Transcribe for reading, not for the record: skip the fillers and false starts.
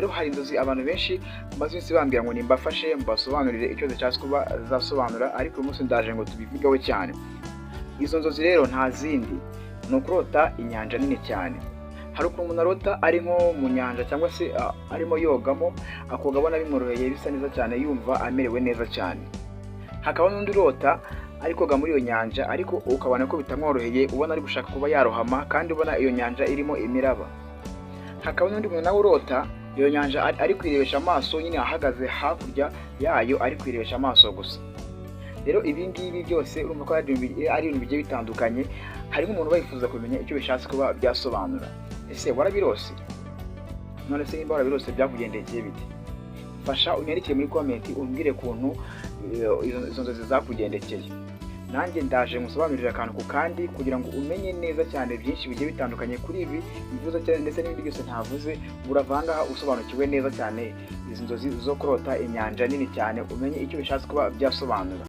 Rero hari inzozi abantu benshi bamaze iminsi bambwira ngo nimbafashe mbasobanurire icyo zishatse kuba zasobanura, ariko uyu munsi ndaje ngo tubivugeho cyane. Izo nzozi rero nta zindi, ni ukurota inyanja nini cyane. Hari ukuntu umuntu arota ari nko mu nyanja cyangwa se arimo yogamo, akoga abona bimworoheye, bisa neza cyane, yumva amerewe neza cyane. Hakaba n'undi urota ari koga muri iyo nyanja, ariko ukabona ko bitamworoheye, ubona ari gushaka kuba yarohama kandi ubona iyo nyanja irimo imiraba. Hakaba n'undi muntu nawe urota iyo nyanja ari kuyirebesha amaso nyine, ahagaze hakurya yayo ari kuyirebesha amaso gusa. Rero ibi ngibi byose urumva ko ari ibintu bigiye bitandukanye. Harimo umuntu uba yifuza kumenya icyo bishatse kuba byasobanura. Ese warabirose? None se nimba warabirose, byakugendekeye bite? Fasha unyandikire muri comment umbwire ukuntu izo nzozi zakugendekeye. Nanjye ndaje ngusobanurire akantu ku kandi kugira ngo umenye neza cyane byinshi bigiye bitandukanye kuri ibi mvuze cyane ndetse n'ibindi byose ntavuze. Urava aha ngaha usobanukiwe neza cyane izi nzozi zo kurota inyanja nini cyane, umenye icyo bishatse kuba byasobanura.